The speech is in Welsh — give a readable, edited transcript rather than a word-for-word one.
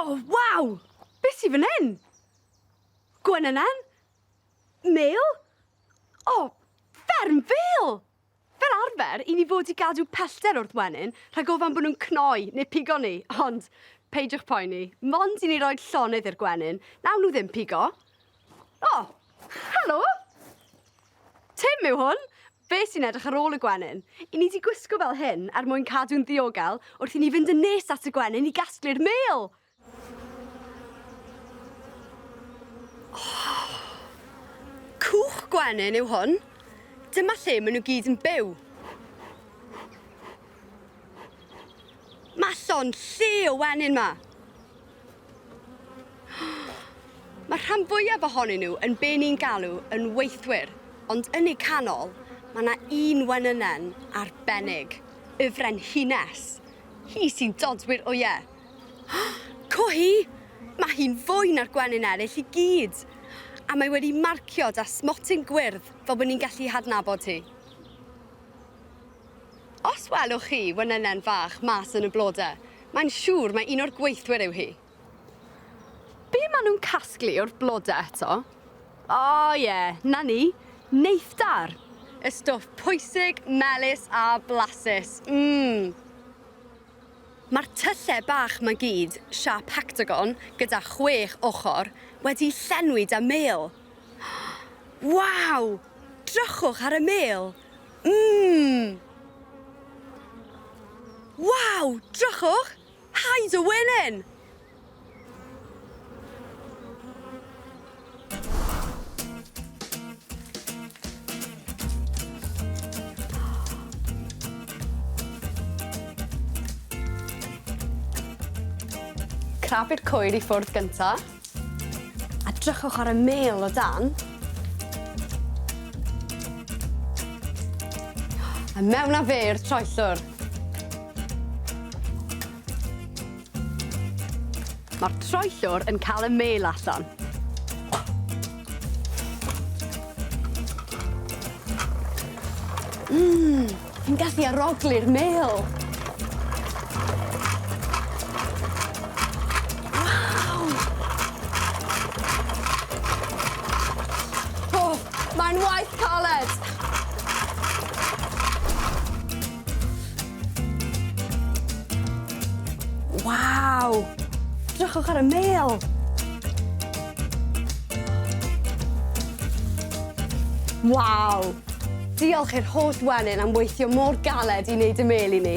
O, waw! Be sy fan hyn? Gwenynen? Mêl? O, fferm fêl! Fel arfer, i ni fod i gadw pellter wrth wenyn, rhag ofan bod nhw'n cnoi neu pigo ni, ond peidiwch poeni, mond i ni roid llonydd i'r gwenyn, nawn nhw ddim pigo. O, helo! Tim yw hwn! Fe sy'n edrych ar ôl y gwenyn. I ni 'di gwisgo fel hyn er mwyn cadw'n ddiogel wrth i ni fynd yn nes at y gwenyn i gasglu'r mêl! Oh, cwch gwenyn yw hwn. Dyma lle maen nhw gyd yn byw. Mae llond lle o wenyn ma. Mae'r rhan fwyaf ohonyn nhw yn be ni'n galw yn weithwyr, ond yn eu canol, mae 'na un wenynen arbennig, y frenhines. Hi sy'n dodwy'r wyau. Co hi! Mae hi'n fwy na'r gwenyn eraill i gyd. A mae wedi marcio 'da smotyn gwyrdd fel bod ni'n gallu hadnabod hi. Os welwch chi wenynen fach mas yn y blode, mae'n siŵr mai un o'r gweithwyr yw hi. Be maen nhw'n casglu o'r blode eto? O ie, 'na ni, neithdar! Y stwff pwysig, melys a blasus. Mmm! Mae'r tylle bach 'ma gyd, siâp hectagon, gyda chwech ochr, wedi llenwi 'da mêl. Waw! Drychwch ar y mêl! Mmm! Waw! Drychwch! Haid o wenyn! Crafu'r cwyr i ffwrdd gynta. A drychwch ar y mêl o dan. A mewn â fe i'r troellwr. Mae'r troellwr yn cael y mêl allan. Mmm, fi'n gallu arogli'r mêl. Waw! O, mae'n waith caled! Waw! Drychwch ar y mêl! Waw! Diolch i'r holl wenyn am weithio mor galed i wneud y mêl i ni.